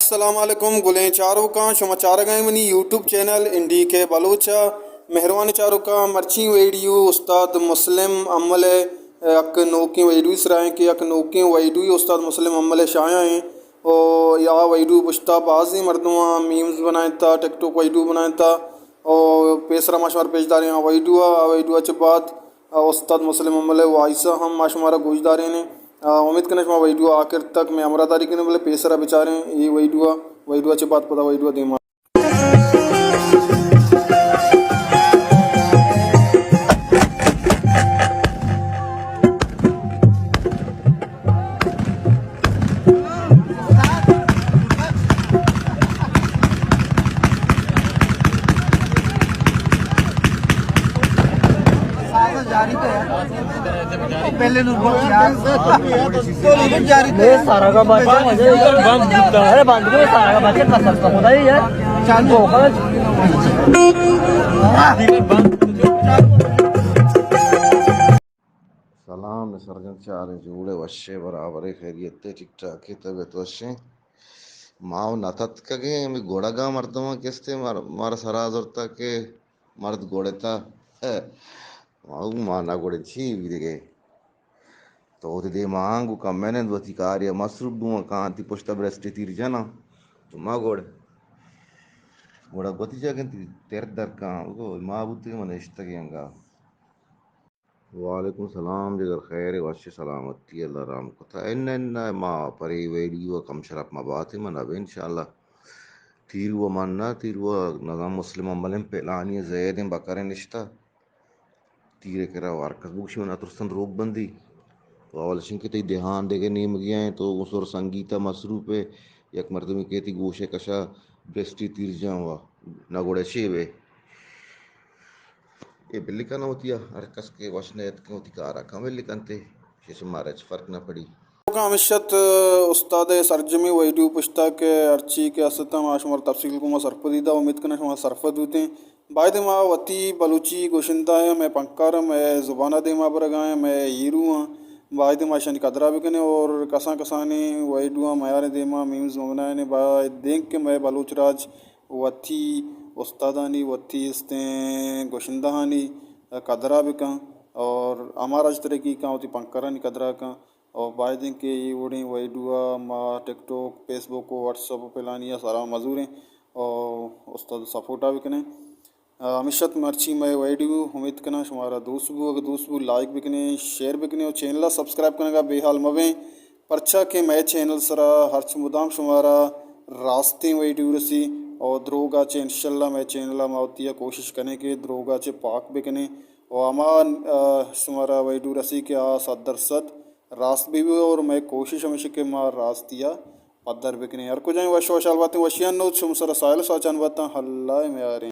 السلام علیکم گلیں چاروکاں، شما چارگ ءَ منی یوٹیوب چینل این ڈی کے بلوچ ءَ۔ مہروانیں چاروکاں، مرچی ویڈیو استاد مسلم امل ءِ یک نوکیں ویڈیو سرا ایں کہ یک نوکیں ویڈیو استاد مسلم امل ءِ شائع ایں۔ او یا ویڈیو پشتا بازیں مردماں میمز بنائینتا، ٹک ٹاک ویڈیو بنائینتا۔ او پیسرا ما شمارا پیش داریں آ ویڈیو ءَ، آ ویڈیو ءَ چہ بعد آ، استاد مسلم امل ءِ وائس ءَ ہم ما شمارا گوش دارین ایں۔ آ، امید کناں شما ویڈیو آخر تک مئے ہمراہ داری کنیں، بلے پیسرا بچاریں اے ویڈیو ءَ، ویڈیو ءَ چہ بعد پدا ویڈیو ءَ دیما۔ پہلے نور بخش یار۔ تو نور بخش جاری تھے۔ سارا کا بچہ مجھے ادھر بند بوتا۔ ارے بند کرو، سارا کا بچہ کا سستا خدا ہی ہے۔ چالو ہوگا۔ سلام نصر جان، چاریں جوڑے وشے برابرے، خیریت ءَ، ٹھیک ٹھاک ءَ، طبیعت وشیں۔ ما و نہ تتکگیں، ہمے گڑگا مردماں کستے مار-، مارا سرا زرتا کہ مرد گڑتا۔ ما گو ما نہ گڑیں چی بی دگے۔ تو وتی دیما آنگو کمینند وتی کاریا مصروف بوان کانتی پشتا برسٹے تیر جنا۔ تو ما گڑ۔ گڑا وتی جاگہ تیر در کان۔ ما بوتگیں من اشتگیں انگا۔ وعلیکم سلام جگر، خیر وش سلامتی، اللہ رحم کتا۔ انہ انہ ما پرے ویڈیو کم شرپ ما باتیں، من اب انشاءاللہ تیرو من نہ، تیرو نظام مسلم عملیں پلانی زیدیں بکریں نشتہ۔ تیرے کرا وارکس بگوشی من اترسن روک بندی۔ تو اول شنکہ تئی دہان دگہ نیمگی ہیں تو سر سنگیتا مصروف ہے۔ یک مردمی کہ تئی گوشے کشا برسٹی تیر جان وا نہ گڑا چے بے۔ اے بلی کناں وتی ءَ، ہر کس کہ وش نہ اتکیں وتی کار ءَ کن بلی کنتے، چیز مارا ہچ فرق نہ پڑی۔ ہمیش ات استاد ءِ سرجمیں ویڈیو پشتا کہ ہرچی کہ است ما شمارا تفصیل گوما سرپدی دا، امید کناں شما سرپد بوتیں۔ باید ما وتی بلوچی گوشندہ ہیں، مئے پنکار ہیں، مئے زبان ءَ دیما برگا ہیں، مئے ہیرو ہیں، باید ما اشانی قدرا بکنیں اور کسان کسانیں ویڈیو میاریں دیما میمز بنائیں، باید دیں کہ مئے بلوچ راج وتی استادانی، وتی استیں گوشندہانی قدرا بکن اور ہما راج ترقی کن وتی پنکرانی قدرا کن۔ اور باید انت کہ اے وڑیں ویڈیو ما ٹک ٹاک، فیس بک و واٹس اپ و پلانی سرا مزوریں اور استاد سپورٹا بکنیں۔ ہمیش ات مرچی مئے ویڈیو، امید کناں شمارا دوست بو، اگر دوست بو لائک بکنیں، شیئر بکنیں اور چینل سبسکرائب کنگا بے حال مبیں، پرچا کہ مئے چینل سرا ہرچ مدام شمارا راستیں ویڈیو رسی اور دروگا چہ انشاءاللہ مئے چینل ما وتی کوشش کنیں کہ دروگا چہ پاک بکنیں اور ہما، آ، شمارا ویڈیو رسی کہ آ صد درصد راست بہ بی اور مئے کوشش ہمیش کہ ما راستی ءَ پدر بکنیں۔ ہر کجائیں وش وشحال باتیں، وشیان نوت شم سر سائل ساچان باتاں، اللہ میاریں۔